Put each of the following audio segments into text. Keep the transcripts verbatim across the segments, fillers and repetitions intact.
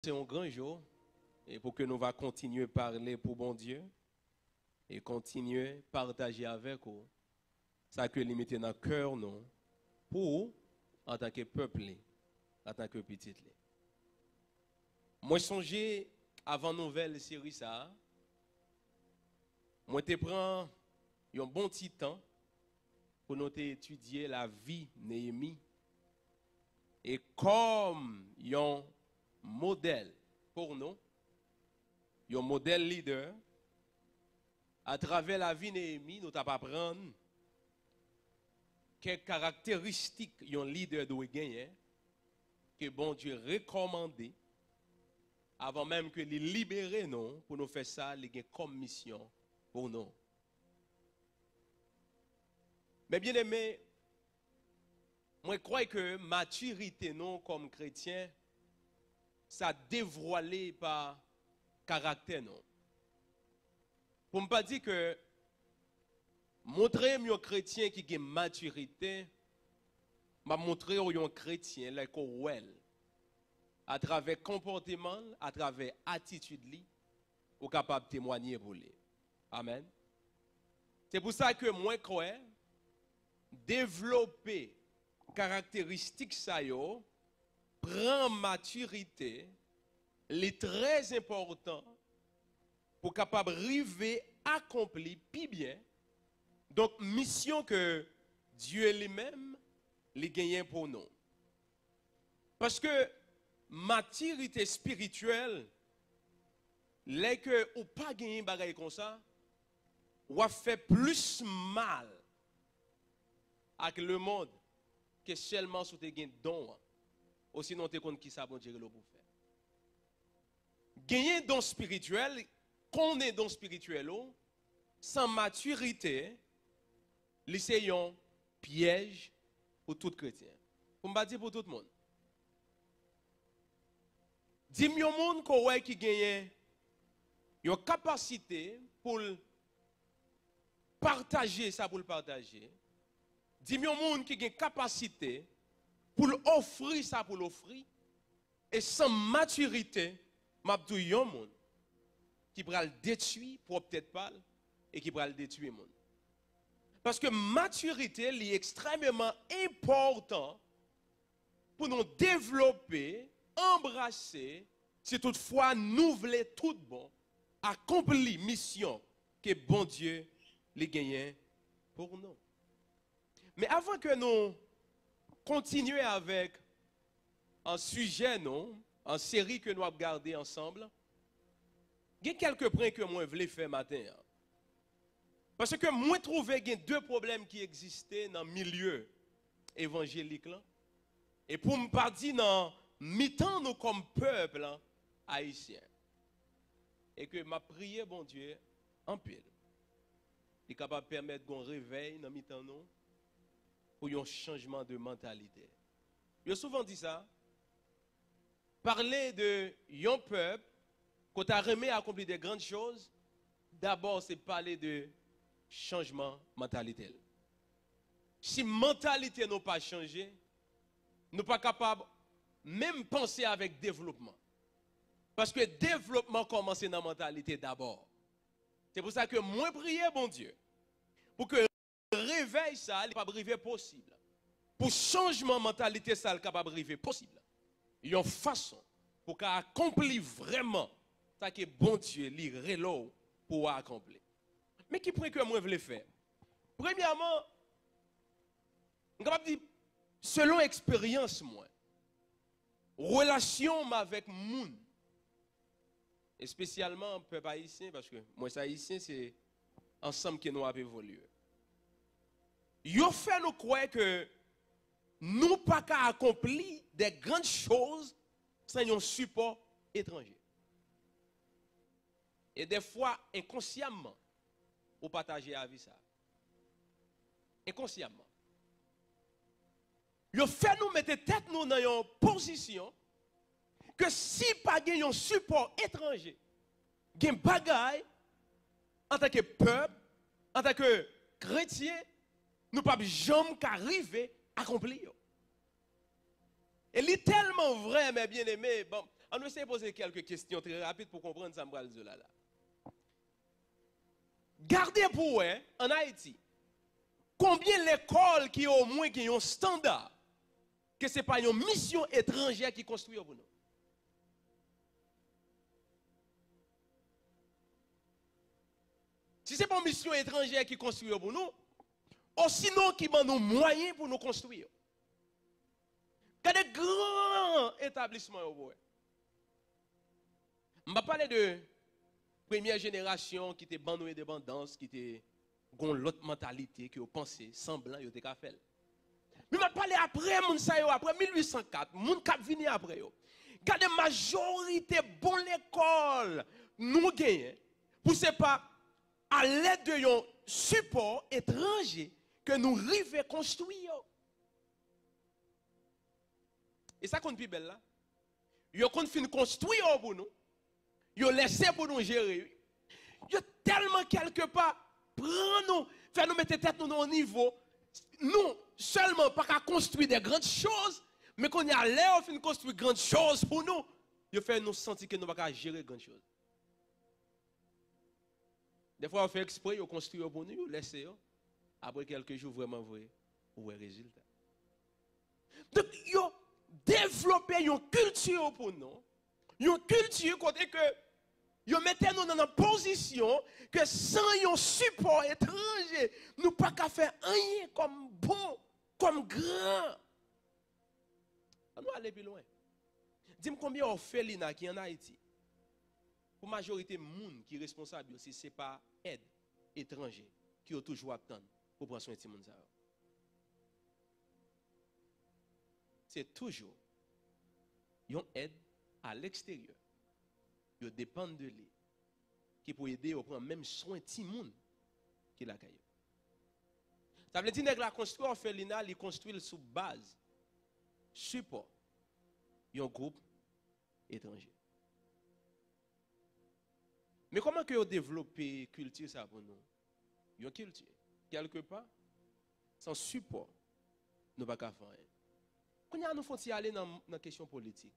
se yon gran jou, e pou ke nou va kontinye pale pou Bondye, e kontinye pataje avèk ou sa ke li mete nan kè nou pou ou antanke pèp li, antanke pitit li. Mwen sonje avan nouvèl seri sa a, mwen te pran yon bon ti tan pou nou te etidye lavi Neyemi. E kòm yon modèl pou nou, yon modèl lidè, atravè lavi Neyemi, nou t ap aprann kèk karakteristik yon lidè dwe genyen, ke Bondye rekòmande avan menm ke li libere nou pou nou fè sa li gen kòm misyon pou nou. Men byeneme, mwen kwè ke matirite nou kòm kretyen, sa devwale pa karaktè nou. Pou m pa di ke montre m yon kretyen ki gen matirite, m ap montre w yon kretyen lè ke w wè l, atravè konpòteman l, atravè atitid li, ou kapab temwanye pou li. Amèn. Se pou sa ke mwen kwè, devlope karakteristik sa yo, pran matirite, li trè enpòtan pou kapab rive akonpli pi byen, donk, misyon ke Dye li menm li genyen pou nou. Paske matirite espirityèl, lè ke ou pa genyen bagay konsa, w ap fè plis mal ak lemonn ke sèlman si w te gen don an, osinon w te konn kisa Bondye rele w pou w fè. Genyen don espirityèl, konnen don espirityèl ou, san matirite, li se yon pyèj pou tout kretyen. Pou m pa di pou tout moun. Di m yon moun ke w wè ki genyen yon kapasite pou l pataje sa pou l pataje. Di m yon moun ki gen kapasite pou l ofri sa pou l ofri. E san matirite, m ap di w yon moun ki pral detwi pwòp tèt pa l e ki pral detwi moun. Paske matirite, li ekstrèmeman enpòtan pou nou devlope, anbrase, si toutfwa nou vle tout bon akonpli misyon ke Bondye li genyen pou nou. Men avan ke nou kontinye avèk an sijè nou, an seri ke nou ap gade ansanm, gen kèlke pwen ke mwen vle fè maten an. Paske mwen twouve gen de pwoblèm ki egziste nan milye evanjelik lan, e pou m pa di nan mitan nou kòm pèp ayisyen. E ke m ap priye Bondye anpil. Li kapab pèmèt gon revèy nan mitan nou pou yon chanjman de mantalite. Yo souvan di sa, pale de yon pèp ke w ta renmen akonpli de grann choz, dabò se pale de chanjman mantalite l. Si mantalite nou pa chanje, nou pa kapab menm panse avèk devlopman. Paske devlopman kòmanse nan mantalite dabò. Se pou sa ke mwen priye Bondye pou ke revèy sa a li kapab rive posib. Pou chanjman mantalite sa a li kapab rive posib. Yon fason pou ka akonpli vrèman sa ke Bondye li rele w pou w akonpli. Men ki pwen ke mwen vle fè? Premyèman, m kapab di, selon eksperyans mwen, relasyon m avèk moun, espesyalman pèp ayisyen, paske mwen se ayisyen, se ansanm ke nou ap evolye. Yo fè nou kwè ke nou pa ka akonpli de grann choz san yon sipò etranje. E dèfwa, enkonsyamman, ou pataje avi sa. Enkonsyamman. Yo fè nou mete tèt nou nan yon pozisyon ke si pa gen yon sipò etranje, gen bagay, antanke pèp, antanke kretyen, nou p ap janm ka rive akonpli yo. E li tèlman vrè, men byeneme, bon, Ann eseye poze kèlke kesyon trè rapid pou konprann sa m pral di w la la. Gade pou w wè, ann Ayiti, konbyen lekòl ki omwen gen yon estanda ke se pa yon misyon etranjè ki konstwi yo pou nou? Si se pa yon misyon etranjè ki konstwi yo pou nou, osinon ki ban nou mwayen pou nou konstwi yo. Gade gran etablisman yo pou wè. M p ap pale de premyè jenerasyon ki te ban nou endepandans, ki te gon lòt mantalite ke yo panse, sanblan yo te ka fè l. Men m ap pale apre moun sa yo, apre mil uit san kat, moun k ap vini apre yo. Gade majorite bon lekòl nou genyen, pou se pa alèd de yon sipò etranje ke nou rive konstwi yo. E sa konn pi bèl la, yo konn fin konstwi yo pou nou, yo lèse pou nou jere, wi. Yo tèlman kèlkepa pran nou, fè nou mete tèt nou nan yon nivo, nou sèlman pa ka konstwi de grandes choses, men kounye a, lè yo fin konstwi grandes choses pou nou, yo fè nou santi ke nou pa ka jere grandes choses. Dèfwa, yo fè ekspre, yo konstwi yo pou nou, yo lèse yo. Apre kèlke jou, vrèman vre, ou wè rezilta. Donk, yo devlope yon kilti pou nou, yon kilti kote ke yo mete nou nan, nan pozisyon ke san yon sipò etranje, nou pa ka fè anyen kòm bon, kòm gran. Ann nou ale pi lwen. Di m konbyen òfelina ki ann Ayiti, pou majorite moun ki responsab yo, si se pa èd etranje ke yo toujou ap tann pou pran swen timoun sa yo. Se toujou yon èd a leksteryè. Yo depann de li, ki pou ede yo pran menm swen timoun ki lakay yo. Sa vle di nèg la konstwi òfelina, li konstwi l sou baz sipò yon gwoup etranje. Men kòman ke yo devlope kilti sa pou nou? Yon kilti, kèlkepa, san sipò, nou pa ka fè anyen. Kounye a, nou fon ti ale nan, nan kesyon politik.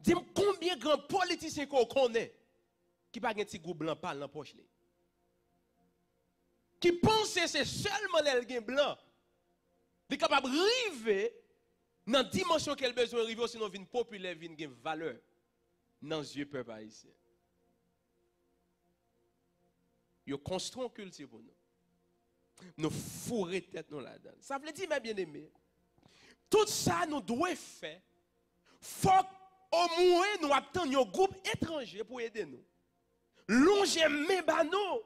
Di m konbyen gran politisyen ke w konnen ki pa gen ti gwoup blan pa l nan pòch li? Ki panse se sèlman lè l gen blan, li kapab rive nan dimansyon ke l bezwen rive, osinon vin popilè, vin gen valè nan zye pèp ayisyen. Yo konstwi yon kilti pou nou. Nou foure tèt nou ladan l. Sa vle di, mè byeneme, tout sa nou dwe fè, fòk omwen nou ap tann yon gwoup etranje pou ede nou. Lonje men ba nou.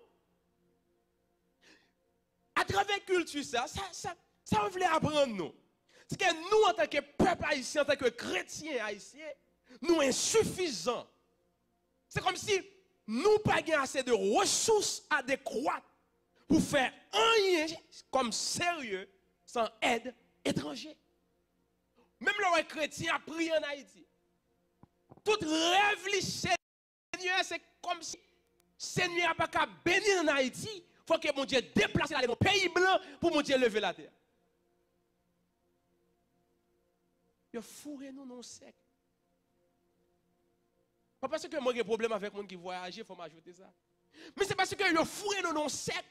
Atravè kilti sa, sa, sa, sa yo vle aprann nou, se ke nou, antanke pèp ayisyen, antanke kretyen ayisyen, nou ensifizan. Se kòmsi nou pa gen ase de resous adekwat pou fè anyen kòm serye san èd etranje. Menm lè w wè kretyen ap priye ann Ayiti, tout rèv li se Senyè, se kòmsi Senyè a pa ka beni ann Ayiti. Fòk ke Bondye deplase l ale nan peyi blan pou Bondye leve l atè. Yo foure nou nan yon sèk. Pa paske mwen gen pwoblèm avèk moun ki vwayaje, fò m ajoute sa. Men se paske yo foure nou nan yon sèk.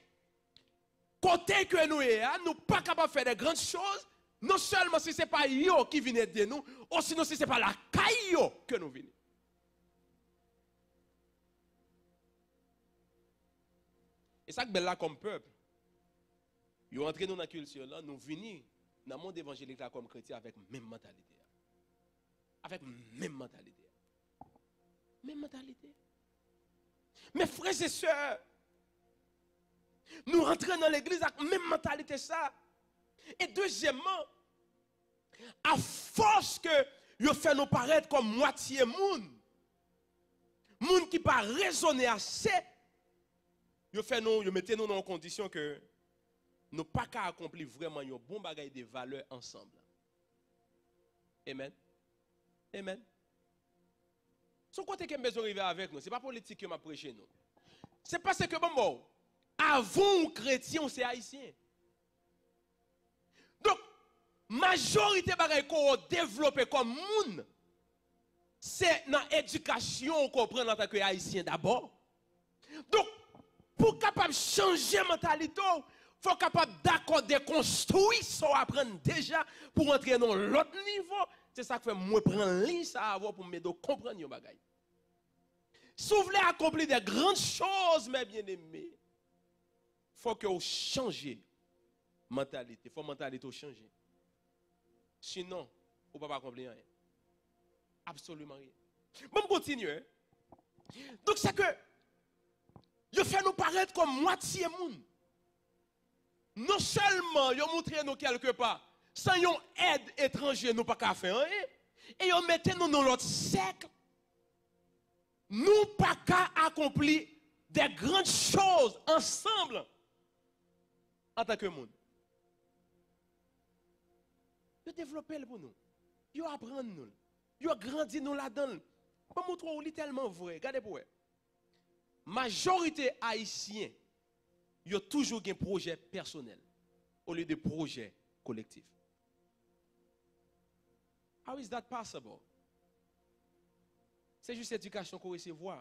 Kote ke nou ye a, nou pa kapab fè de grandes choses, non sèlman si se pa yo ki vin ede nou, osinon si se pa lakay yo ke nou vini. E sa k bèl la, kòm pèp, yo antre nou nan kilti lan, nou vini nan mond evanjelik la kòm kretyen avèk menm mantalite a. Avèk menm mantalite a. Menm mantalite. Men frè e sè, nou rantre nan legliz ak menm mantalite sa. E dezyèmman, afòs ke yo fè nou parèt kòm mwatye moun, moun ki pa rezone ase, yo fè nou, yo mete nou nan yon kondisyon ke nou pa ka akonpli vrèman yon bon bagay de valè ansanm. Amen. Amen. Se yon kote ke m bezwen rive avèk nou. Se pa politik ke m ap preche, non. Se paske, bon, bon, avan w kretyen, w se ayisyen. Donk, majorite bagay ke w devlope kòm moun, Se nan edikasyon w konprann antanke Ayisyen dabò. Donk, pou w kapab chanje mantalite w, fò w kapab dakò dekonstwi sa w aprann deja pou w antre nan yon lòt nivo. Se sa k fè mwen pran liy sa a avè w pou m ede w konprann yon bagay. Si w vle akonpli de grandes choses, mes bien-aimés, fò ke w chanje mantalite. Fò mantalite w chanje. Sinon, ou p ap akonpli anyen. Absoliman rien. Bon, m kontinye. Donk, se ke yo fè nou parèt kòm mwatye moun. Non sèlman yo moutre nou kèlkepa, san yon èd etranje, nou pa ka fè anyen. E yo mete nou nan lòt sèk. Nou pa ka akonpli de grandes choses ansanm antanke moun. Yo devlope l pou nou. Yo aprann nou l. Yo grandi nou ladan l. Ban m montre w, li tèlman vre. Gade pou w wè. Majorite Ayisyen, yo toujou gen pwojè pèsonèl olye de pwojè kolektif. How is that possible? Se jis edikasyon ke w resevwa.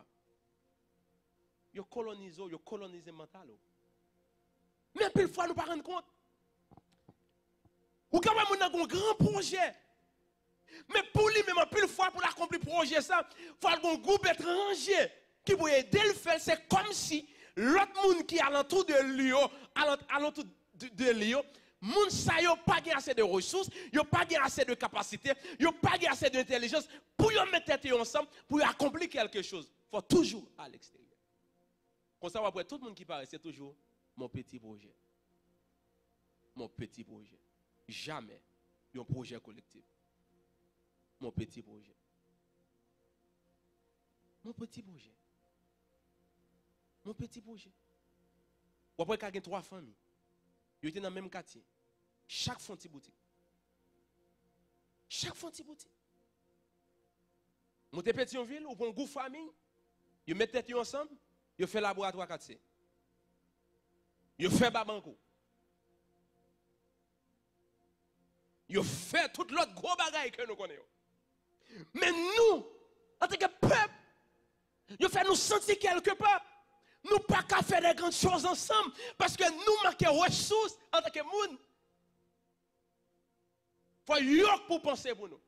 Yo kolonize w, yo kolonize mantal ou. Men anpil fwa nou pa rann kont. Ou ka wè moun nan gen yon gran pwojè. Men pou li menm, anpil fwa, pou l akonpli pwojè sa, fò l gen yon gwoup etranje ki pou ede l fè l. Se kòmsi lòt moun ki alantou de li yo, alan-, alantou de, de li yo, moun sa yo pa gen ase de resous, yo pa gen ase de kapasite, yo pa gen ase de entèlijans pou yo met tèt yo ansanm, pou yo akonpli kèlke choz. Fò toujou a leksteryè. Konsa w ap wè tout moun ki parèt, se toujou mon petit projet. Mon petit projet. Jamè yon pwojè kolektif. Mon petit projet. Mon petit projet. Mon petit projet. W ap wè ka gen twa fanmi. Yo te nan menm katye. Chak fè yon ti boutik. Chak fè yon ti boutik. Monte Petyonvil, ou pran yon gwoup fanmi, yo met tèt yo ansanm, yo fè laboratwa kat C. Yo fè Babankou. Yo fè tout lòt gwo bagay ke nou konnen yo. Men nou, antanke pèp, yo fè nou santi kèlkepa, nou pa ka fè de grandes choses ansanm, paske nou manke resous antanke moun. Fò yo k pou panse pou nou.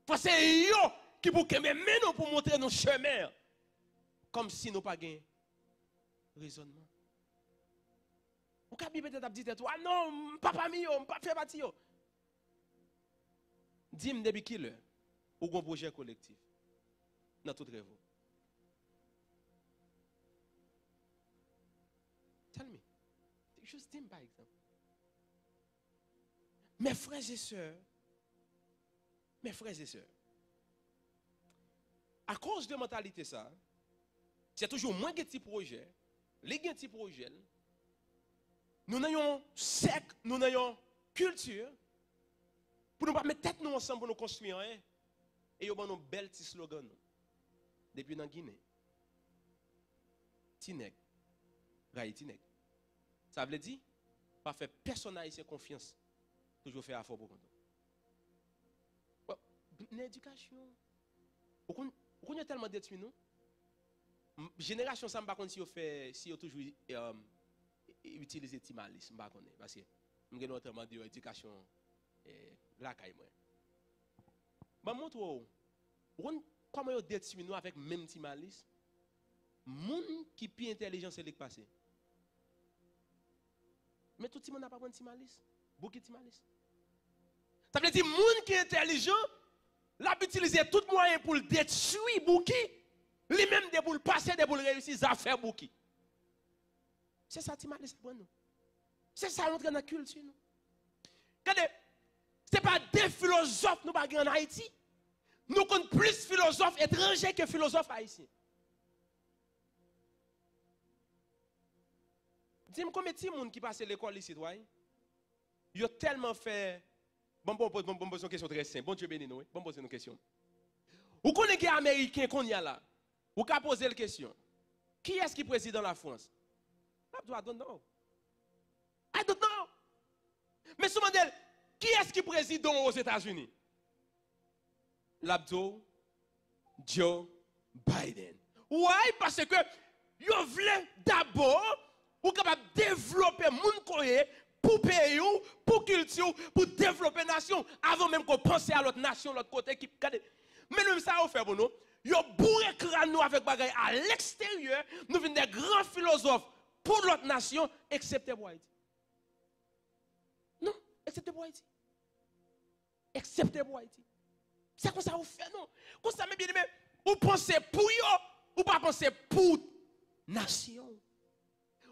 Fò se yo ki pou kenbe men nou pou montre nou chemen an. Kòmsi nou pa gen rezònman. Ou ka byen petèt ap di tèt ou, "A non, m pa pami yo, m pa fè pati yo." Di m depi kilè ou gon pwojè kolektif nan tout rèv ou? Tell me. Jis di m, pa egzanp. Mes frères et sœurs, mes frères et sœurs, akoz de mantalite sa, se toujou mwen gen ti pwojè, li gen ti pwojè l. Nou nan yon sèk, nou nan yon kilti, pou nou pa met tèt nou ansanm pou nou konstwi anyen. E yo ban nou bèl ti slogan nou. Depi nan Ginen. Ti nèg rayi ti nèg. Sa vle di, pa fè pèsonn Ayisyen konfyans. Toujou fè afè w pou kont ou. Bon, nan edikasyon. Ou konn, ou konn yo tèlman detwi nou. M, jenerasyon sa, m pa konn si yo fè, si yo toujou, um, itilize ti malis, m pa konnen. Paske m gen lontan m andeyò edikasyon, eh, lakay mwen. Ban m montre w. Ou konn kòman yo detwi nou avèk menm ti malis? Moun ki pi entèlijan se li k pase. Men tout timoun ap aprann ti malis. Bouki ti malis. Sa vle di moun ki entèlijan, l ap itilize tout mwayen pou l detwi Bouki. Li menm, depi l pase, depi l reyisi, zafè Bouki. Se sa ti malis aprann nou. Se sa yo antre nan kilti nou. Gade, se pa de filozòf nou pa gen ann Ayiti. Nou konn plis filozòf etranje ke filozòf ayisyen. Di m konbyen timoun ki pase lekòl isit, way? Yo tèlman fè. Bon, bon, bon, bon, bon, poze yon kesyon trè senp. Bondye beni nou, wi. Bon, poze nou kesyon. Ou konnen gen Ameriken kounye a la. Ou ka poze l kesyon. Kiyès ki prezidan Lafrans? L ap di w, "I don't know. I don't know." Men si w mande l, "Kiyès ki prezidan Ozetazini?" L ap di w, Joe Biden. Why? Paske yo vle dabò ou kapab devlope moun ke w ye pou peyi w, pou kilti w, pou devlope nasyon w, avan menm ke w panse a lòt nasyon, lòt kote ki, gade, men nou menm sa yo fè pou nou. Yo boure kràn nou avèk bagay a leksteryè, nou vin de gran filozòf pou lòt nasyon, eksepte pou Ayiti. Non, eksepte pou Ayiti. Eksepte pou Ayiti. Se konsa yo fè nou. Konsa, men byeneme, ou panse pou yo, ou pa panse pou nasyon.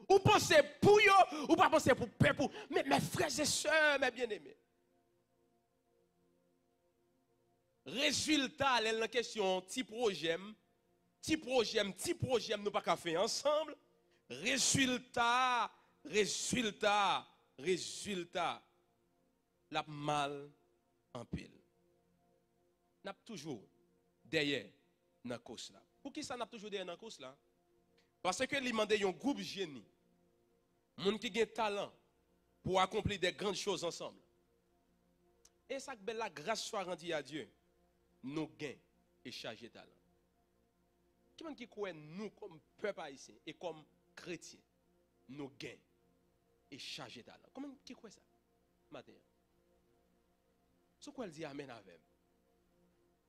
Ou panse pou yo, ou pa panse pou pèp ou. Men, mes frères et sœurs, mes bien-aimés, rezilta, lè l nan kesyon ti pwojè m, ti pwojè m, ti pwojè m, nou pa ka fè ansanm. Rezilta, rezilta, rezilta, l ap mal anpil. N ap toujou dèyè nan kous la. Poukisa n ap toujou dèyè nan kous la? Paske li mande yon gwoup jeni, moun ki gen talan, pou akonpli de grandes choses ansanm. E sa k bèl la, grâce soit rendue à Dieu, nou gen e chaje talan. Ki moun ki kwè nou kòm pèp ayisyen e kòm kretyen, nou gen e chaje talan? Ki moun ki kwè sa maten an? Si w kwè l, di amèn avè m.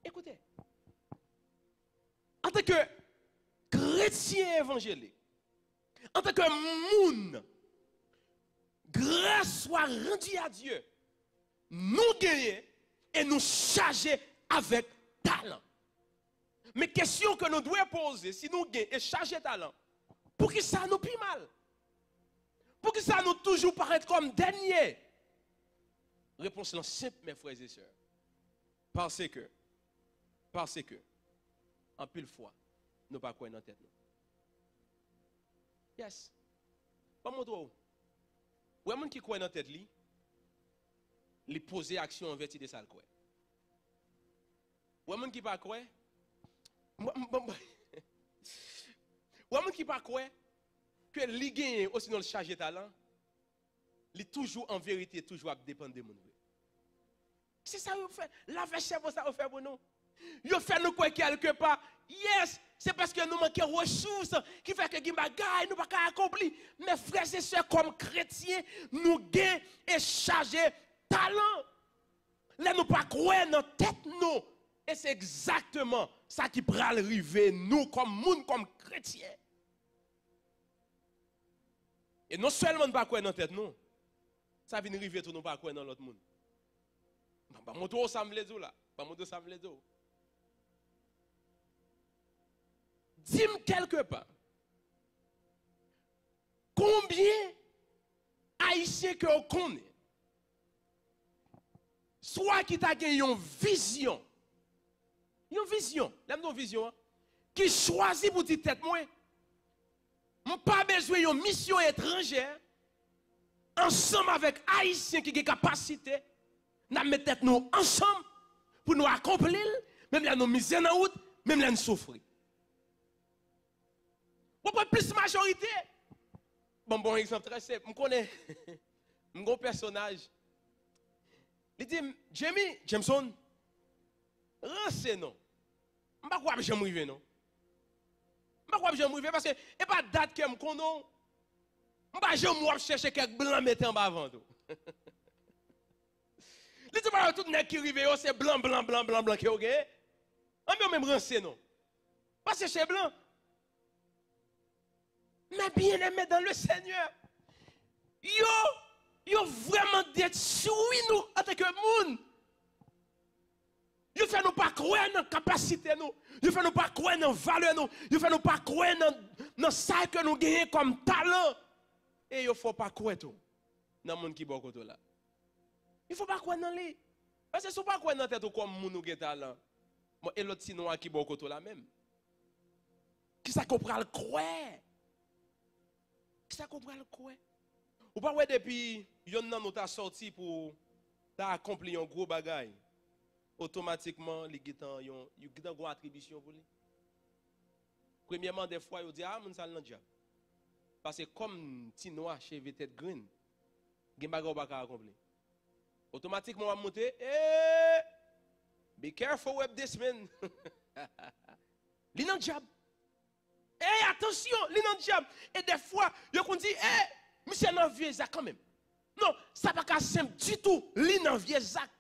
Ekoute, antanke kretyen evanjelik, antanke moun, grâce soit rendue à Dieu, nou genyen e nou chaje avèk talan. Men kesyon ke nou dwe poze, si nou gen e chaje talan, poukisa nou pi mal? Poukisa nou toujou parèt kòm dènye? Repons lan senp, mes frères et sœurs. Paske, paske, anpil fwa, nou pa kwè nan tèt nou. Yes. Ban m montre w. Ou wè moun ki kwè nan tèt li, li poze aksyon an vèti de sa l kwè. Ou wè moun ki pa kwè, m, m, m, ou wè moun ki pa kwè ke li genyen, osinon l chaje talan, li toujou an verite, toujou ap depann de moun vre. Se sa yo fè. Lavè sèvo sa yo fè pou nou. Yo fè nou kwè kèlkepa, yes, se paske nou manke resous ki fè ke gen bagay nou pa ka akonpli. Men frè e sè, kòm kretyen, nou gen e chaje talan. Lè nou pa kwè nan tèt nou, e se egzakteman sa ki pral rive nou kòm moun, kòm kretyen. E non sèlman n pa kwè nan tèt nou, sa vin rive tou nou pa kwè nan lòt moun. Ban, ban montre w sa m vle di w la. Ban montre w sa m vle di w. Di m kèlkepa, konbyen Ayisyen ke w konnen, swa ki ta gen yon vizyon, yon vizyon, lè m di yon vizyon an, ki chwazi pou di tèt mwen, m pa bezwen yon misyon etranjè, ansanm avèk Ayisyen ki gen kapasite, n ap met tèt nou ansanm pou nou akonpli l, menm lè nou mize nan wout, menm lè n soufri. W ap wè plis majorite. Bon, bon, egzanp trè senp. M konnen, m gon pèsonaj. Li di m, Jimmy, Jameson, ranse non. M pa kwè w ap janm rive non. M pa kwè w ap janm rive paske e pa dat ke m konnen w. M pa janm wè w ap chèche kèk blan mete anba vant ou. Li di, pa yo tout nèg ki rive yo, se blan, blan, blan, blan, blan ke yo genyen. Anben yo menm ranse non. Paske se blan. Mes bien-aimés dans le Seigneur, yo, yo vrèman detwi nou antanke moun. Yo fè nou pa kwè nan kapasite nou. Yo fè nou pa kwè nan valè nou. Yo fè nou pa kwè nan, nan sa ke nou genyen kòm talan. E yo fè w pa kwè tou nan moun ki bò kote w la. Yo fè w pa kwè nan li. Paske si w pa kwè nan tèt ou kòm moun ou gen talan, bon, e lòt ti nwa ki bò kote w la menm? Kisa ke w pral kwè? Kisa ke w pral kwè? Ou pa wè depi yonn nan nou ta sòti pou ta akonpli yon gwo bagay, otomatikman li gentan yon, li gentan gon atribisyon pou li. Premyèman, dèfwa yo di, a, moun sa l nan dyab. Paske kòm ti nwa, cheve tèt grenn, gen bagay ou pa ka akonpli. Otomatikman w ap monte, eh, be careful with this man. Li nan djab. Ey, atansyon, li nan djab. E dèfwa, yo konn di, ey, misye nan vye zak kanmenm. Non, sa pa ka senp ditou, li nan vye zak.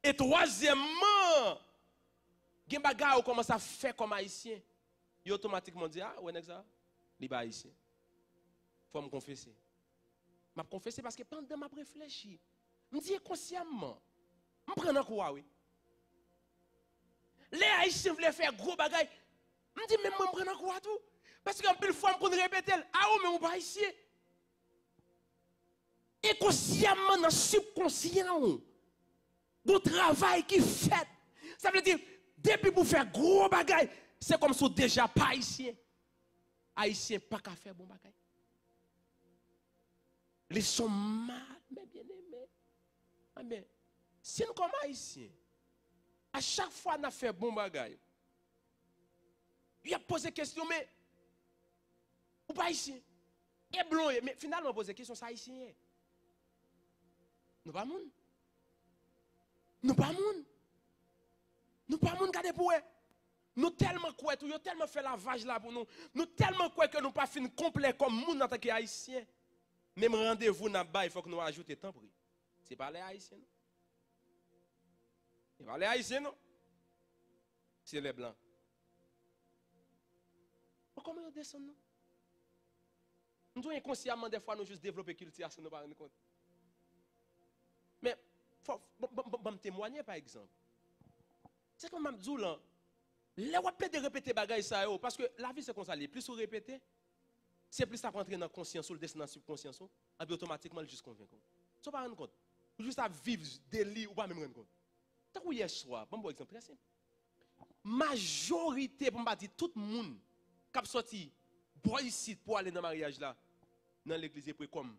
E twazyèmman, gen bagay ou kòmanse ap fè kòm Ayisyen. Yo otomatikman di, a, ou wè nèg sa, li pa Ayisyen. Fò m konfese. M ap konfese paske pandan m ap reflechi, m di enkonsyamman, m pran nan kou a wi. Lè Ayisyen vle fè gwo bagay, m di menm mwen m pran nan kou a tou. Paske anpil fwa m konn repete l, a ou menm ou pa Ayisyen. Enkonsyamman nan sibkonsyan ou, gon travay ki fèt. Sa vle di, depi pou fè gwo bagay, se kòmsi w deja pa Ayisyen. Ayisyen pa ka fè bon bagay. Leson mal, mes bien-aimés. Ebyen, si n kòm Ayisyen, a chak fwa n ap fè bon bagay, y ap poze kesyon, men ou pa Ayisyen. E blan w ye, men finalman poze kesyon, sa Ayisyen ye? Nou pa moun. Nou pa moun. Nou pa moun, gade pou wè. Nou tèlman kwè tou, yo tèlman fè lavaj la pou nou. Nou tèlman kwè ke nou pa fin konplè kòm moun antanke Ayisyen. Menm randevou n ap bay, fòk nou ajoute, tanpri. Se pa lè Ayisyen, non. Se pa lè Ayisyen, non. Se lè blan. Bon, kòman yo desann nou? M di w enkonsyamman, dèfwa nou jis devlope kilti a san nou pa rann kont. Men, fò, ban, ban, ban, ban m temwanye, pa egzanp. Se kòman m ap di w lan, lè w ap plede repete bagay sa yo, paske lavi se konsa li ye, plis ou repete, se plis l ap rantre nan konsyans ou, l desann nan sibkonsyans ou, anpi otomatikman l jis konvenk ou. San w pa rann kont. Ou jis ap viv de li, ou pa menm rann kont. Tankou yè swa, ban m ba w egzanp trè senp. Majorite, pou m pa di tout moun, k ap sòti bò isit pou ale nan maryaj la, nan legliz, e pre kòm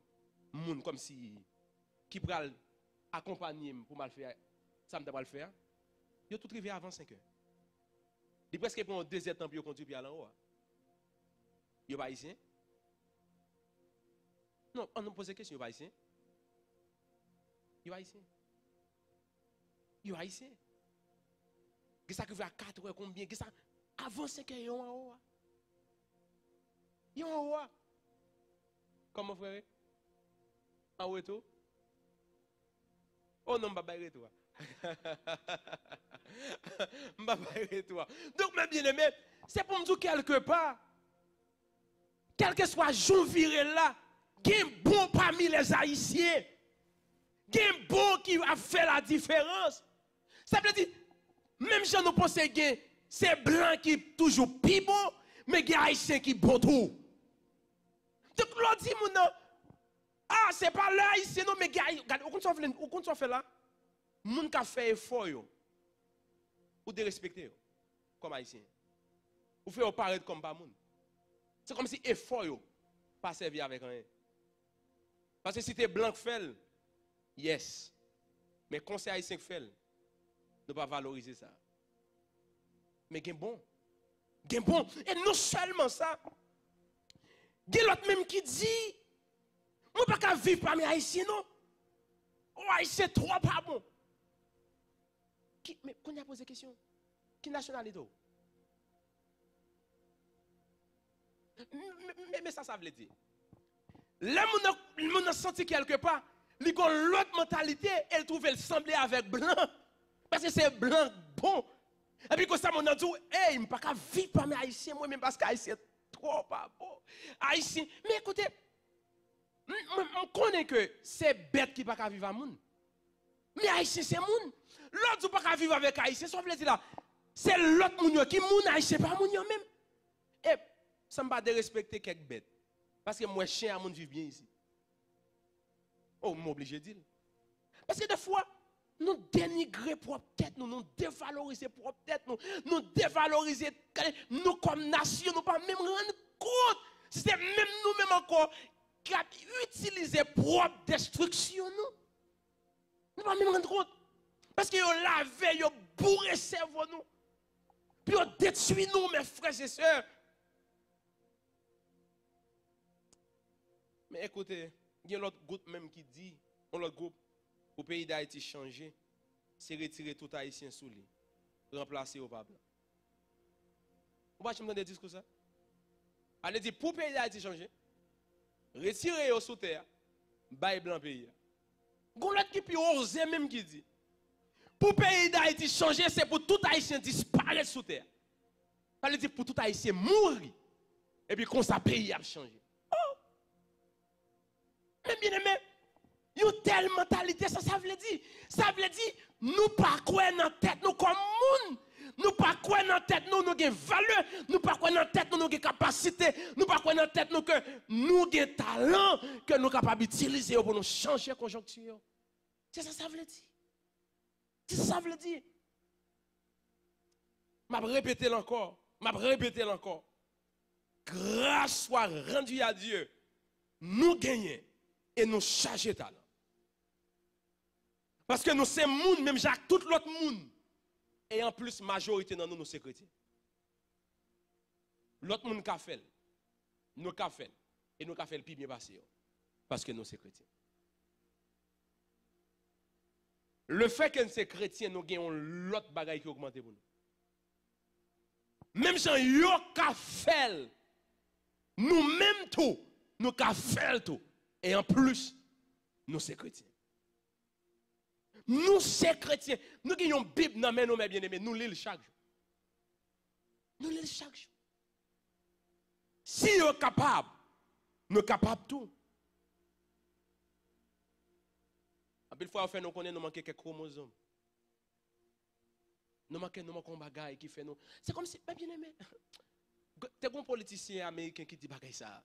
moun, kòmsi ki pral akonpanye m pou m al fè sa m ta pral fè a, yo tout rive avan senk è. Li prèske pran yo de zèdtan pou yo kondui pou y al anwo a. Yo pa Ayisyen? Non, an nou poze kesyon, yo pa Ayisyen? Yo Ayisyen. Yo Ayisyen. Gen sa k rive a katrè konbyen, gen sa avan senk è yo anwo a. Yo anwo a. Kòman frere? Anwo tou? Oh non, m pa bay retou a. M pa bay retou a. Donk, mes bien-aimés, se pou m di w kèlkepa, kèlkeswa jan w vire l la, gen bon pami lèzayisyen. Gen bon ki ap fè ladiferans. Sa vle di, menm jan nou panse gen, se blan ki toujou pi bon, men gen Ayisyen ki bon tou. Donk, lè w di moun nan, a, se pa lè Ayisyen non, men gen Ayi-, gade, ou konn sa w vle, ou konn sa w fè la? Moun k ap fè efò yo, ou derespekte yo kòm Ayisyen. Ou fè yo parèt kòm pa moun. Se kòmsi efò yo pa sèvi avèk anyen. Paske si te blan k fè l, yes. Men kon se Ayisyen k fè l, nou pa valorize sa. Men gen bon. Gen bon. E non sèlman sa, gen lòt menm ki di, mwen pa ka viv pami Ayisyen non. O, Ayisyen twò pa bon. Ki, men kounye a poze kesyon, ki nasyonalite w? Men, men, men sa sa vle di. Lè moun nan, moun nan santi kèlkepa, li gon lòt mantalite e l twouve l sanble avèk blan. Paske se blan k bon. Epi konsa moun nan di w, ey, m pa ka viv pami Ayisyen mwen menm paske Ayisyen twò pa bon. Ayisyen, men koute, m, m, m konnen ke se bèt ki pa ka viv a moun. Men Ayisyen se moun. Lè w di w pa ka viv avèk Ayisyen, sa w vle di la? Se lòt moun yo ki moun, Ayisyen pa moun yo menm. E, san m pa derespekte kèk bèt. Paske m wè chen a moun viv byen isit. O, m oblije di l. Paske dèfwa, nou denigre pwòp tèt nou, nou devalorize pwòp tèt nou, nou devalorize, gade, nou kòm nasyon, nou pa menm rann kont. Se menm nou menm ankò k ap itilize pwòp destriksyon nou. Nou pa menm rann kont. Paske yo lave, yo boure sèvo nou. Pou yo detwi nou, mes frères et sœurs. Men ekoute, gen lòt gwoup menm ki di, yon lòt gwoup, pou peyi Dayiti chanje, se retire tout Ayisyen sou li, ranplase yo pa blan. Ou pa janm tande diskou sa? Ale di, pou peyi Dayiti chanje, retire yo sou tè a, bay blan peyi a. Gon lòt ki pi oze menm ki di, pou peyi Dayiti chanje, se pou tout Ayisyen disparèt sou tè a. Sa vle di pou tout Ayisyen mouri. Epi konsa peyi a ap chanje. Oh! Men byeneme, yon tèl mantalite, sa sa vle di? Sa vle di, nou pa kwè nan tèt nou kòm moun. Nou pa kwè nan tèt nou, nou gen valè. Nou pa kwè nan tèt nou, nou gen kapasite. Nou pa kwè nan tèt nou ke nou gen talan, ke nou kapab itilize yo pou nou chanje konjonkti yo. Se sa sa vle di. Se sa sa vle di. M ap repete l ankò. M ap repete l ankò. Grâce soit rendue à Dieu. Nou genyen e nou chaje talan. Paske nou se moun, menm jan ak tout lòt moun. E anplis, majorite nan nou, nou se kretyen. Lòt moun ka fè l. Nou ka fè l. E nou ka fè l pi byen pase yo. Paske nou se kretyen. Lefètke n se kretyen, nou gen yon lòt bagay ki ogmante pou nou. Menm jan yo ka fè l, nou menm tou, nou ka fè l tou. E anplis, nou se kretyen. Nou se kretyen. Nou gen yon Bib nan men nou, men byeneme, nou li l chak jou. Nou li l chak jou. Si yo kapab, nou kapab tou. Anpil fwa, yo fè nou konnen nou manke kèk kwomozòm. Nou manke, nou manke yon bagay ki fè nou. Se kòmsi, men byeneme, te gon politisyen ameriken ki di bagay sa a.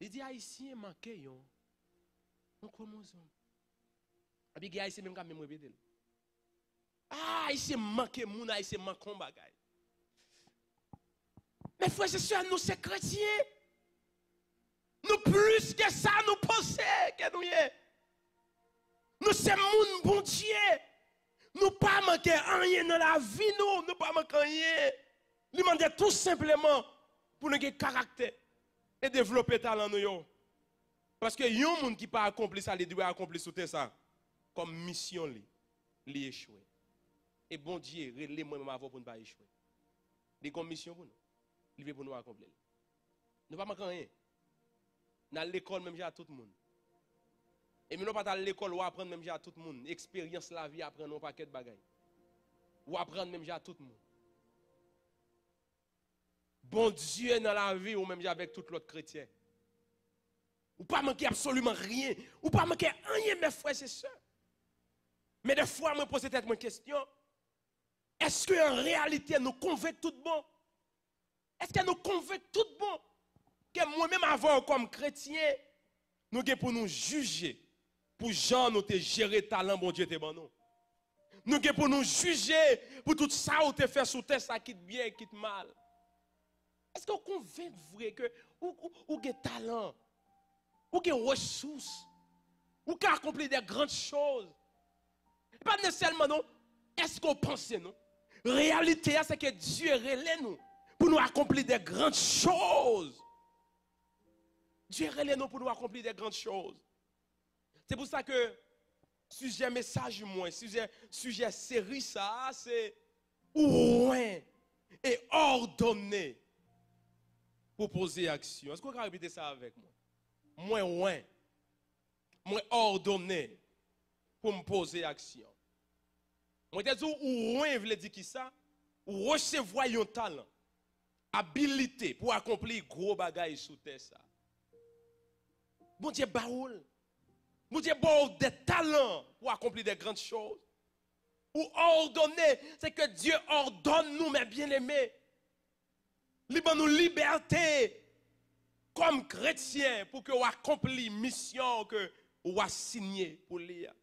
Li di, Ayisyen manke yon, yon kwomozòm. Epi gen Ayisyen menm k ap menm repete l. Ah, Ayisyen manke moun, Ayisyen manke yon bagay. Men frè e sè, nou se kretyen. Nou plis ke sa nou panse ke nou ye. Nou se moun Bondye. Nou pa manke anyen nan lavi nou. Nou pa manke anyen. Li mande tou senpleman pou nou gen karaktè e devlope talan nou yo. Paske yon moun ki pa akonpli sa li dwe akonpli sou tè sa, kòm misyon li, li echwe. E Bondye rele mwen menm avè w pou n pa echwe. Li gon misyon pou nou. Li vle pou nou akonpli l. Nou pa manke anyen. N al lekòl menm jan ak tout moun. E menm lè w pa t al lekòl, w aprann menm jan ak tout moun. Eksperyans lavi aprann ou yon pakèt bagay. W aprann menm jan ak tout moun. Bondye nan lavi ou menm jan avèk tout lòt kretyen. Ou pa manke absoliman ryen. Ou pa manke anyen, men frè e sè. Men defwa, mwen poze tèt mwen kesyon, èske an reyalite nou konvenk tout bon? Èske nou konvenk tout bon ke mwen menm avè w kòm kretyen, nou gen pou nou jije pou jan nou te jere talan Bondye te ban nou? Nou gen pou nou jije pou tout sa ou te fè sou tè sa, kit byen, kit mal. Èske w konvenk vre ke ou, ou, ou gen talan? Ou gen resous. Ou ka akonpli de grann choz. E pa nesesèman non. Èske w panse non? Reyalite a, se ke Dye rele nou pou nou akonpli de grann choz. Dye rele nou pou nou akonpli de grann choz. Se pou sa ke sijè mesaj mwen, sijè, sijè seri sa a, se ou wen e òdone pou poze aksyon. Èske w ka repete sa avèk mwen? Mwen wen. Mwen òdone pou m poze aksyon. Mwen te di w, ou wen vle di kisa? Ou resevwa yon talan, abilite pou akonpli gwo bagay sou tè sa. Bondye ba ou l. Bondye ba w de talan pou akonpli de grann choz. Ou òdone, se ke Dye òdone nou, men byeneme. Li ban nou libète kòm kretyen pou ke w akonpli misyon ke w asinye pou li a.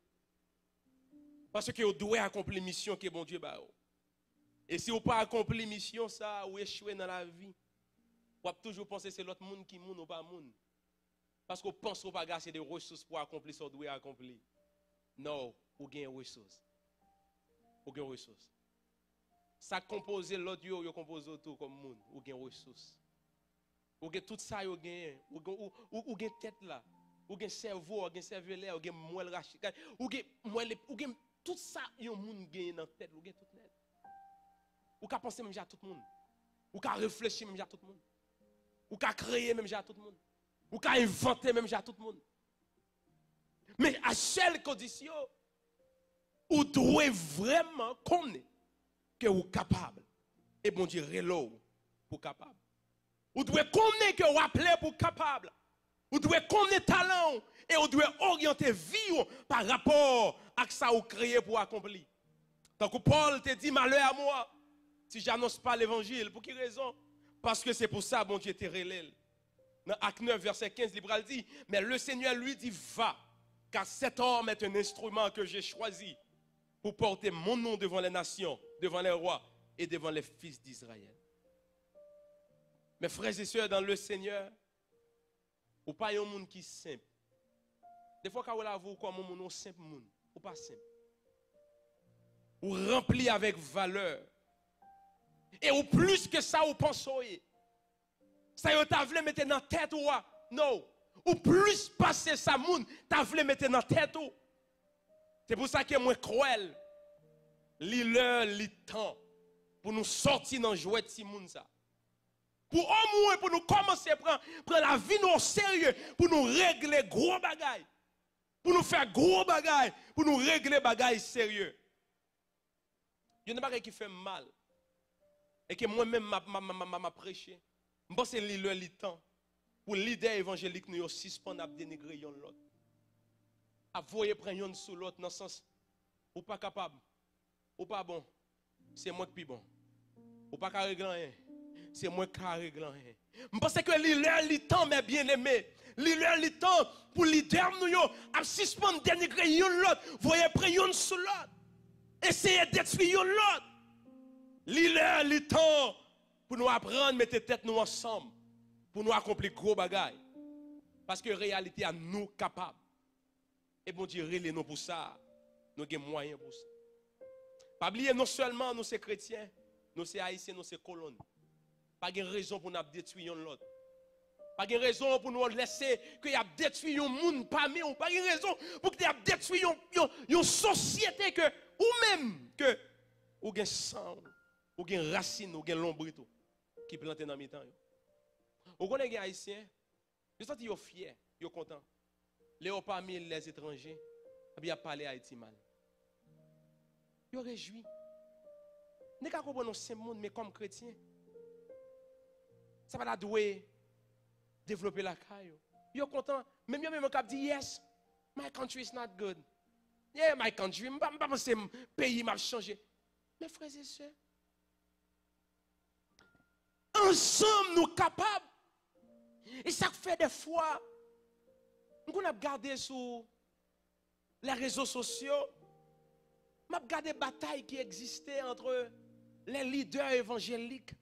Paske w dwe akonpli misyon ke Bondye ba w. E si w pa akonpli misyon sa a, ou echwe nan lavi. W ap toujou panse se lòt moun ki moun, ou pa moun. Paske w panse w pa gen ase de resous pou akonpli sa w dwe akonpli. Non, ou gen resous. Ou gen resous. Sa k konpoze lòt yo, yo konpoze w tou kòm moun. Ou gen resous. Ou gen tout sa yo genyen. Ou gen, ou, ou, ou gen tèt la. Ou gen sèvo, ou gen sèvelè, ou gen mwèl rachik. Ou gen mwèl, ou gen tout sa yon moun genyen nan tèt, ou gen tout nèt. Ou ka panse menm jan ak tout moun. Ou ka reflechi menm jan ak tout moun. Ou ka kreye menm jan ak tout moun. Ou ka envante menm jan ak tout moun. Men a sèl kondisyon, ou dwe vrèman konnen ke ou kapab. E Bondye rele w pou w kapab. Ou dwe konnen ke w aple pou w kapab. Ou dwe konnen talan w e ou dwe oryante vi w pa rapò ak sa ou kreye pou w akonpli. Tankou Pòl te di, malè a mwa si j'annonce pas l'évangile. Pou ki rezon? Paske se pou sa Bondye te rele l. Nan Ak nèf, vèsè kenz, li pral di, mais le Seigneur lui dit, va, car cet homme est un instrument que j'ai choisi pour porter mon nom devant les nations, devant les rois et devant les fils d'Israël. Mes frères et sœurs dans le Seigneur, ou pa yon moun ki senp. Defwa w ka wè lavi w kòm yon moun, yon senp moun. Ou pa senp. Ou ranpli avèk valè. E ou plis ke sa ou panse w ye. Sa yo ta vle mete nan tèt ou a, no. Ou plis pase sa moun ta vle mete nan tèt ou. Se pou sa ke mwen kwè l. Li lè, li tan pou nou sòti nan jwèt timoun sa. Pou omwen pou nou kòmanse pran, pran lavi nou oserye, pou nou regle gwo bagay. Pou nou fè gwo bagay, pou nou regle bagay serye. Youn nan bagay ki fè m mal, e ke mwen menm m ap, m ap, m ap, m ap, m ap preche, m panse li lè li tan pou lidè evanjelik nou yo sispann ap denigre yonn lòt, ap voye pran yonn sou lòt nan sans, ou pa kapab, ou pa bon, se mwen k pi bon. Ou pa ka regle anyen, se mwen k ka regle anyen. M panse ke li lè li tan, mes bien-aimés. Li lè li tan pou lidè nou yo ap sispann denigre yonn lòt, voye pran yonn sou lòt, eseye detwi yonn lòt. Li lè li tan pou nou aprann mete tèt nou ansanm, pou nou akonpli gwo bagay. Paske reyalite a, nou kapab. E Bondye rele nou pou sa. Nou gen mwayen pou sa. Pa bliye, non sèlman nou se kretyen, nou se ayisyen, nou se kolon. Pa gen rezon pou n ap detwi yonn lòt. Pa gen rezon pou nou lèse ke y ap detwi yon moun pami w. Pa gen rezon pou ke y ap detwi yon, yon, yon sosyete ke ou menm, ke ou gen san w, ou gen rasin, ou gen lonbrit ou ki plante nan mitan yo. Ou konnen gen ayisyen, yo santi yo fyè, yo kontan. Lè yo pami lèzetranje, epi y ap pale Ayiti mal. Yo rejwi. Nèg la konprann yon senp moun, men kòm kretyen, sa pa ta dwe devlope lakay yo. Yo kontan, menm yo menm yo k ap di, yes, my country is not good. Yeah, my country, m pa, m pa panse m, peyi m ap chanje. Men frè e sè, ansanm nou kapab. E sa k fè defwa, m konn ap gade sou les réseaux sociaux, m ap gade batay ki egziste entre les leaders évangéliques.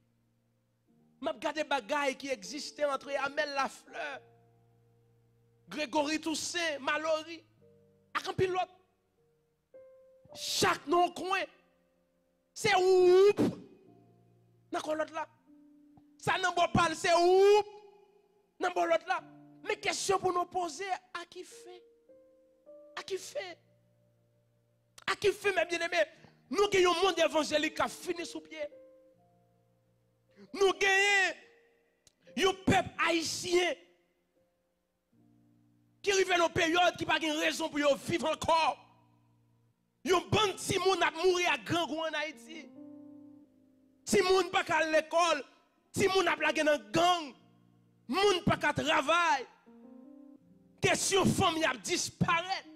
M ap gade bagay ki egziste entre Amel Lafleur, Gregory Toussaint, Malory, ak anpil lòt. Chak nan yon kwen, se woup nan kò lòt la. Sa nan bò pa l, se woup nan bò lòt la. Men kesyon pou nou poze, a ki fen? A ki fen? A ki fen, mes bien-aimés? Nou gen yon mond evanjelik k ap fini sou pye. Nou genyen yon pèp ayisyen ki rive nan peryòd ki pa gen rezon pou yo viv ankò. Yon bann timoun ap mouri ak grangou ann Ayiti. Timoun pa ka al lekòl, timoun ap lage nan gang, moun pa ka travay. Kesyon fanmi ap disparèt.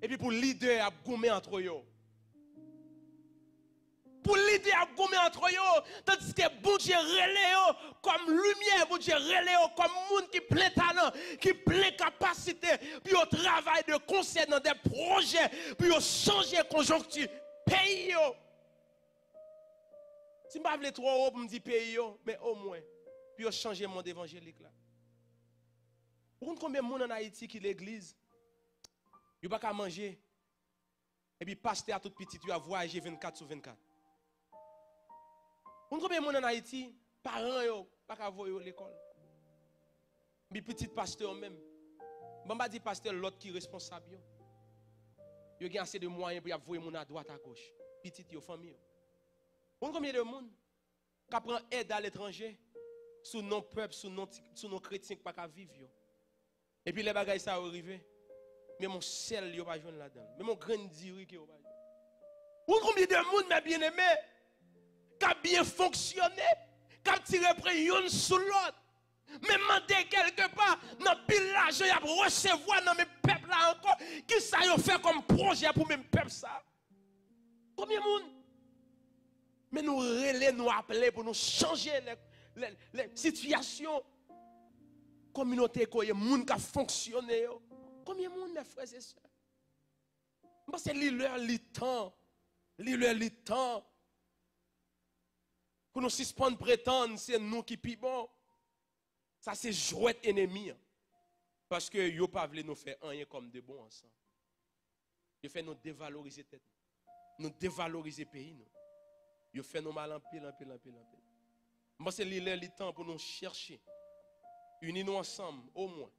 Epi pou lidè ap goumen antre yo. Pou lidè ap goumen antre yo, tandiske Bondye rele yo kòm limyè, Bondye rele yo kòm moun ki plen talan, ki plen kapasite, pou yo travay de konsè nan de pwojè, pou yo chanje konjonkti peyi yo. Si m pa vle twò wo pou m di peyi yo, men omwen, pou yo chanje mond evanjelik la. Ou konn konbyen moun ann Ayiti ki legliz, yo pa ka manje, epi pastè a tout pitit yo ap vwayaje vennkat sou vennkat. Ou konn konbyen moun ann Ayiti, paran yo pa ka voye yo lekòl? Epi pitit pastè yo menm, bon, m pa di pastè, lòt ki responsab yo, yo gen ase de mwayen pou y ap voye moun adwat agoch, pitit yo, fanmi yo. Ou konn konbyen de moun k ap pran èd aletranje sou non pèp, sou non ti, sou non kretyen k pa ka viv yo. Epi lè bagay sa yo rive, menm yon sèl yo pa jwenn ladan l. Menm yon grenn diri ke yo pa jwenn. Ou konn konbyen de moun, mè byeneme, k ap byen fonksyone, k ap tire pwen youn sou lòt, men mande kèlkepa nan pil lajan y ap resevwa nan men pèp la ankò, kisa yo fè kòm pwojè pou menm pèp sa? Konbyen moun? Men nou rele, nou aple pou nou chanje lè, lè, lè sitiyasyon kominote kote moun k ap fonksyone yo. Konbyen moun, mè frè e sè? M panse li lè, li tan, li lè, li tan pou nou sispann pretann se nou ki pi bon. Sa se jwèt enemi an. Paske yo pa vle nou fè anyen kòm de bon ansanm. Yo fè nou devalorize tèt nou. Nou devalorize peyi nou. Yo fè nou mal anpil, anpil, anpil, anpil. M panse li lè, li tan pou nou chèche ini nou ansanm, omwen,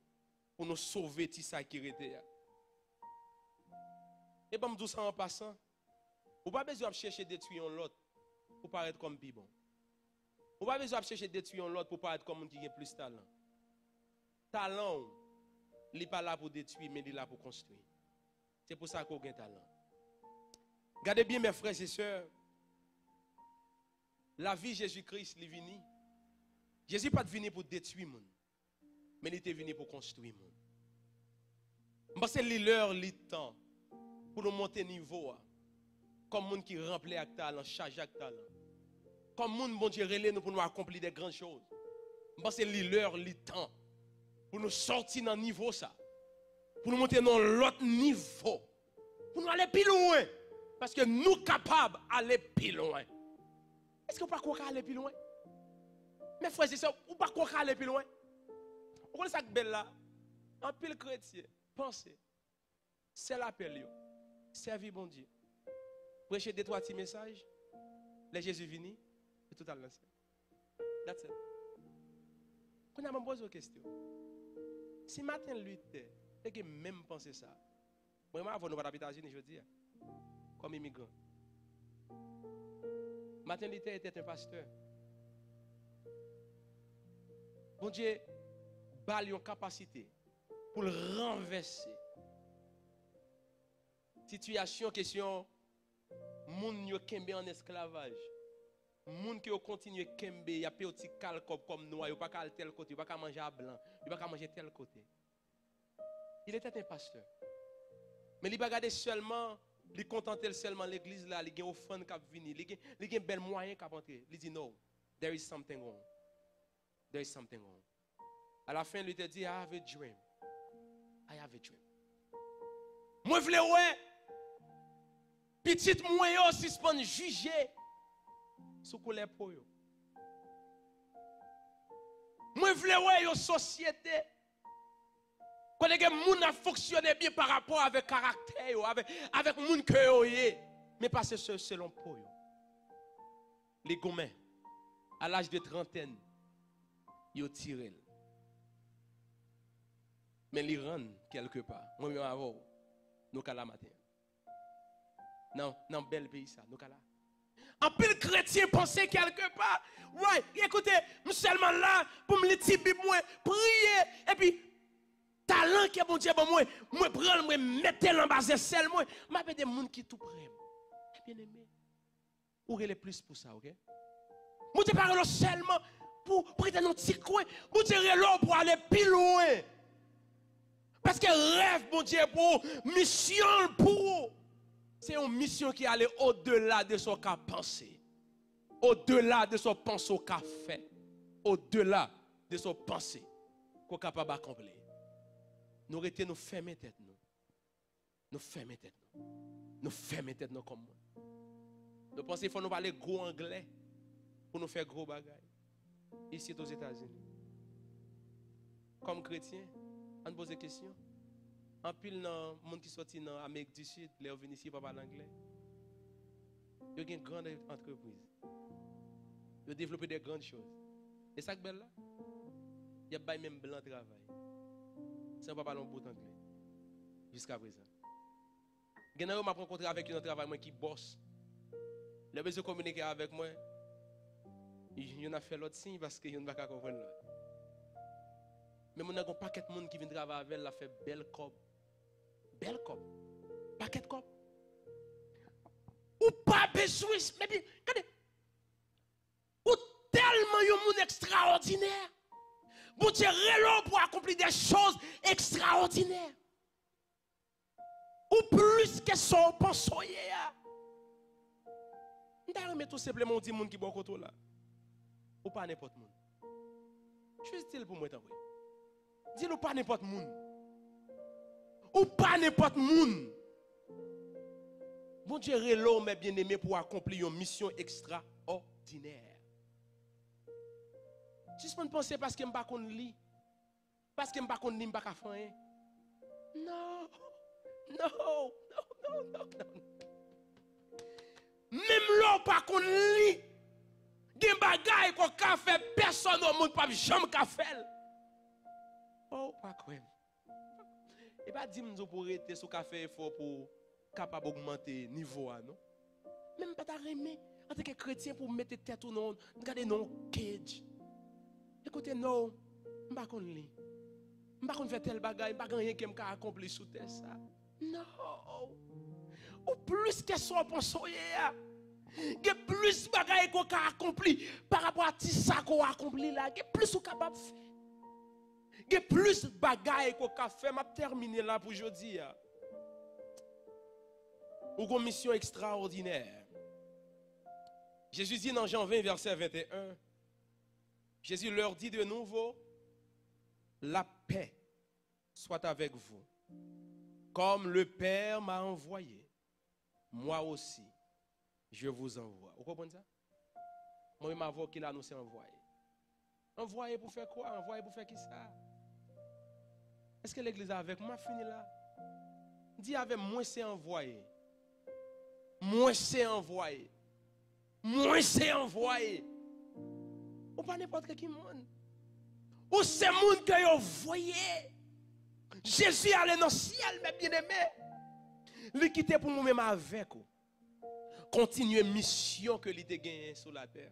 pou nou sove ti sa ki rete a. E ban m di w sa an pasan, ou pa bezwen ap chèche detwi yon lòt pou parèt kòm pi bon. Ou pa bezwen ap chèche detwi yon lòt pou parèt kòm moun ki gen plis talan. Talan w, li pa la pou detwi, men li la pou konstwi. Se pou sa ke w gen talan. Gade byen, mè frè e sè, lavi Jezi Kris, li vini. Jezi pa t vini pou detwi moun, men li te vini pou konstwi moun. M panse li lè, li tan pou nou monte nivo a kòm moun ki ranpli ak talan, chaje ak talan. Kòm moun Bondye rele nou pou nou akonpli de gran choz. M panse li lè, li tan pou nou sòti nan nivo sa, pou nou monte nan yon lòt nivo, pou nou ale pi lwen, paske nou kapab ale pi lwen. Èske w pa kwè w ka ale pi lwen? Mè frè e sè, ou pa kwè w ka ale pi lwen? Ou konn sa k bèl la? Anpil kretyen panse sèl apèl yo, sèvi Bondye, preche de twa ti mesaj, lè Jezi vini, yo tout al nan syèl. That's it. Kounye a, mwen poze w kesyon. Si Martin Luther te gen menm panse sa, mwen menm avè w, nou pa t ap Etazini jodi a, kòm imigran. Martin Luther était un pasteur. Bondye ba l yon kapasite pou l ranvèse sitiyasyon, kesyon moun yo kenbe an esklavaj, moun ke yo kontinye kenbe, y ap peye yo ti kal kòb kòm nwa, yo pa ka al tèl kote, yo pa ka manje a blan, yo pa ka manje tèl kote. Il était un pasteur. Men li pa gade sèlman, li kontante l sèlman legliz la, li gen ofrann k ap vini, li gen, li gen bèl mwayen k ap antre. Li di, "No, there is something wrong. There is something wrong." Alafen, li te di, "I have a dream. I have a dream." Mwen vle wè pitit mwen yo sispann jije sou koulè po yo. Mwen vle wè yon sosyete kote gen moun ap fonksyone byen pa rapò avèk karaktè yo, avèk, avèk moun ke yo ye, men pa se se-, selon po yo. Li goumen. A laj de trantèn, yo tire l. Men li rann kèlkepa. Mwen menm avè w, nou ka la maten an. Nan, nan bèl peyi sa, nou ka la. Anpil kretyen panse kèlkepa, "Wi, ekoute, m sèlman la pou m li ti Bib mwen, priye, epi talan ke Bondye ban mwen, mwen pran l, mwen mete l anba zesèl mwen." M ap ede moun ki tou pre m. Byeneme, ou rele plis pou sa, oke? Bondye pa rele w sèlman pou, pou rete nan ti kwen. Bondye rele w pou ale pi lwen. Paske rèv Bondye pou ou, misyon l pou ou, se yon misyon ki ale odela de sa w ka panse, odela de sa w panse w ka fè, odela de sa w panse ke w kapab akonpli. Nou rete, nou fèmen tèt nou. Nou fèmen tèt nou. Nou fèmen tèt nou kòm moun. Nou panse fò nou pale gwo anglè pou nou fè gwo bagay isit Ozetazini. Kòm kretyen, ann poze kesyon. Anpil nan moun ki sòti nan Amerik di Sid, lè yo vin isi, yo pa pale anglè. Yo gen gran antrepriz. Yo devlope de grann choz. E sa k bèl la? Y ap bay menm blan travay, san yo pa pale yon bout anglè jiskaprezan. Gen nan yo m ap rankontre avèk yo nan travay mwen ki bòs. Lè yo bezwen kominike avèk mwen, Youn ap fè lòt siy paske youn pa ka konprann lòt. Men moun nan gen yon pakèt moun ki vin travay avè l, l ap fè bèl kòb. Bèl kòb. Pakèt kòb. Ou pa bezwen, men gade, ou tèlman yon moun ekstraòdinè. Bondye rele w pou akonpli de choz ekstraòdinè. Ou plis ke sa w panse w ye a. M ta renmen tou senpleman w di moun ki bò kote w la, ou pa nenpòt moun. Jis di l pou mwen, tanpri. Di l ou pa nenpòt moun. Ou pa nenpòt moun. Bondye rele w, mè byeneme, pou w akonpli yon misyon ekstraòdinè. Sispann panse paske m pa konn li, paske m pa konn li, m pa ka fè anyen. Non. Non. Non, non, non, non. Menm lè w pa konn li, gen bagay ke w ka fè, pèsòn o mond p ap janm ka fè l. Oh, ou pa kwè m. E pa di m di w pou w rete si w ka fè efò pou w kapab ogmante nivo a, non. Men m pa ta renmen, antanke kretyen, pou w mete tèt ou nan, gade, nan yon cage. Ekoute, non, m pa konn li. M pa konn fè tèl bagay, m pa gen anyen ke m ka akonpli sou tè sa. Non. Ou plis ke sa w panse w ye a. Gen plis bagay ke w ka akonpli pa rapò a ti sa ke w akonpli la. Gen plis ou kapab fè. Gen plis bagay ke w ka fè. M ap tèmine la pou jodi a. Ou gon misyon ekstraòdinè. Jezi di nan Jan ven, vèsè venteyen, Jésus leur dit de nouveau, la paix soit avec vous. Comme le Père m'a envoyé, moi aussi, je vous envoie. Ou konprann sa? Mwen menm avè w ki la, nou se anvwaye. Anvwaye pou fè kwa? Anvwaye pou fè kisa? Èske legliz avèk mwen? M ap fini la. Di avè m, mwen se anvwaye. Mwen se anvwaye. Mwen se anvwaye. Ou pa nenpòt ki moun. Ou se moun ke yo voye. Jezi ale nan syèl, mè byeneme. Li kite pou mwen menm avèk ou kontinye misyon ke li te genyen sou latè.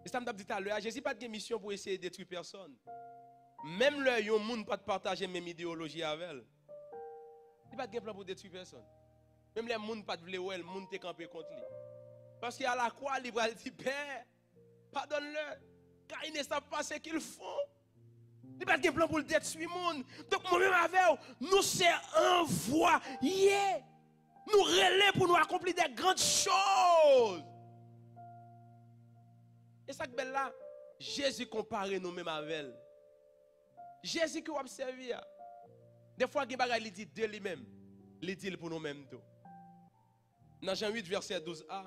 E sa m t ap di talè a, Jezi pa t gen misyon pou eseye detwi pèsòn. Menm lè yon moun pa t pataje menm ideyoloji avè l, li pa t gen plan pou detwi pèsòn. Menm lè moun pa t vle wè l, moun te kanpe kont li. Paske a la kwa, li pral di, Pè, pardonne-le, car ils ne savent pas ce qu'ils font. Li pa t gen plan pou l detwi moun. Donk, mwen menm avè w, nou se anvwaye. Nou rele pou nou akonpli de grann choz. E sa k bèl la, Jezi konpare nou menm avè l. Jezi ke w ap sèvi a, defwa gen bagay li di de li menm, li di l pou nou menm tou. Nan Jan uit, vèsè douz a,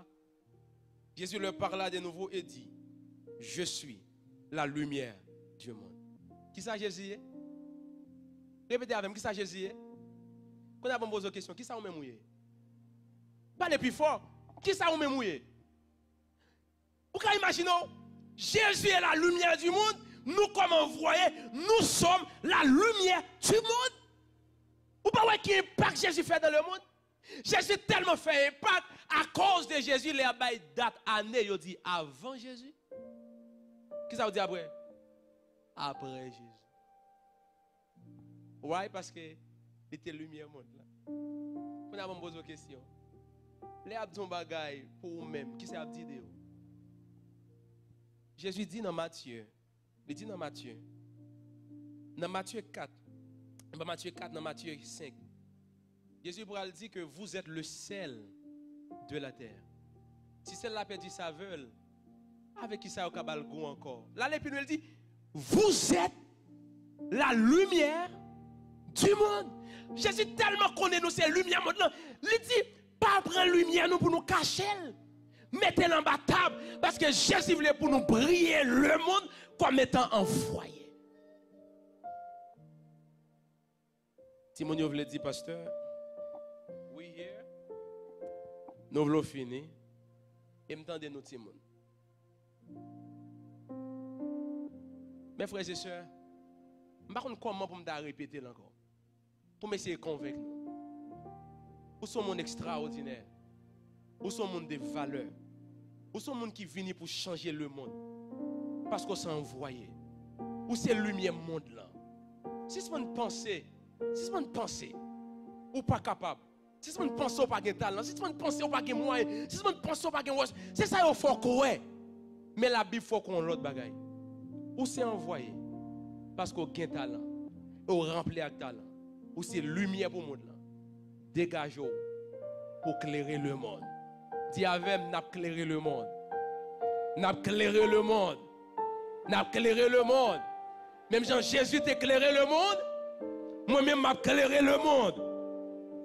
Jésus leur parla de nouveau et dit, Je suis la lumière du monde. Kisa Jezi ye? Repete avè m, kisa Jezi ye? Kounye a ban m poze w kesyon, kisa ou menm ou ye? Pale pi fò, kisa ou menm ou ye? Ou ka imajine w, Jésus est la lumière du monde, nous comme envoyés, nous sommes la lumière du monde. Ou pa wè ki enpak Jezi fè dans le monde? Jezi tèlman fè enpak, akoz de Jezi, lè y ap bay dat, ane, yo di avan Jezi. Kisa yo di apre? Apre Jezi. Why? Paske li te limyè mond lan. Kounye a ban m poze w kesyon. Lè y ap di yon bagay pou ou menm, kisa y ap di de ou? Jezi di nan Matye, li di nan Matye, nan Matye kat, nan Matye kat, nan Matye senk, Jezi pral di ke vous êtes le sel de la terre. Si sèl la pèdi savè l, avèk kisa yo ka ba l gou ankò? L ale pi lwen, l di, Vous êtes la lumière du monde. Jezi tèlman konnen nou se limyè mond lan, li di, pa pran limyè nou pou nou kache l. Mete l anba tab, paske Jezi vle pou nou briye lemonn kòm etan anvwaye. Timoun yo vle di, Pastè, we here. Nou vle w fini. E m tande nou, timoun. Men frè e sè, m pa konn kòman pou m ta repete l ankò, pou m eseye konvenk nou. Ou se yon moun ekstraòdinè. Ou se yon moun de valè. Ou se yon moun ki vini pou chanje lemonn. Paske w se anvwaye. Ou se limyè mond lan. Sispann panse. Sispann panse. Ou pa kapab. Sispann panse w pa gen talan. Sispann panse w pa gen mwayen. Sispann panse w pa gen wòch. Se sa yo fè w kwè. Men Labib fè w kwè yon lòt bagay. Ou se anvwaye. Paske w gen talan. E w ranpli ak talan. Ou se limyè pou mond lan. Degaje w pou klere lemonn. Di avè m, n ap klere lemonn. N ap klere lemonn. N ap klere lemonn. Menm jan Jezi te klere lemonn, mwen menm m ap klere lemonn.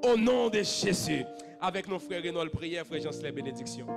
O non de Jezi. Avèk nou, frè Renòl, priyè, frè Janslè, benediksyon.